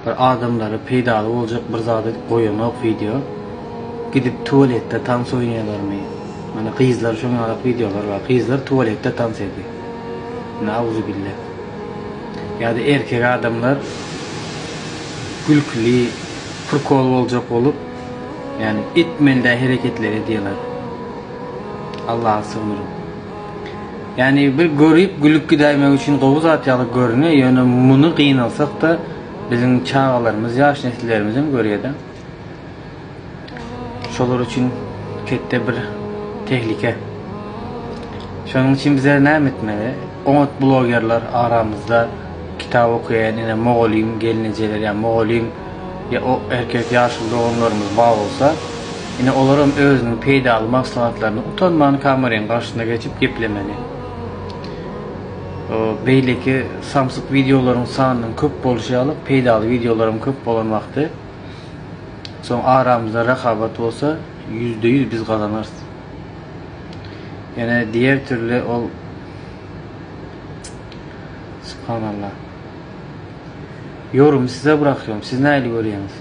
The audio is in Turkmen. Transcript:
Bir adamlara peýdaly boljak bir zady goýanok wideo. Gidip tualetde tans oýnaýarlarmy? Mana gyzlar şoň ýalak wideolar bar. Gyzlar tualetde tans edýär. Nauzubilla. Ýa-da erkek adamlar gülküli, prikol boljak bolup, ýagny etmeli däl hereketleri edýärler. Allaha sygynyryn. Ýagny bir görüp gülüp gidäýmek üçin gowy zat ýaly görünýär, ýöne muny gynalsak-da biziň çagalarymyz, ýaş nesillerimiz hem görýär-de. Şolar üçin ketde bir tehlike. Şonuň üçin bizler näme etmeli? Oňat blogerler aramyzda kitap okaýan ine mugallym gelnejeler ýa mugallym ýa o erkek ýaşuly doganlarymyz bar bolsa, Ine olaram özüniň peýdaly maslahatlaryny utanman kameryň garşysyna geçip geplemeli. O beýleki samsyk wideolaryň sanynyň köp bolşy ýaly peýdaly wideolaram köp bolan wagty soň aramyzda rekabat bolsa 100% biz gazanarys. Ýöne diğer türlü ol Subhanallah. Ýorumy size bırakıyorum. Siz nähili görýäňiz?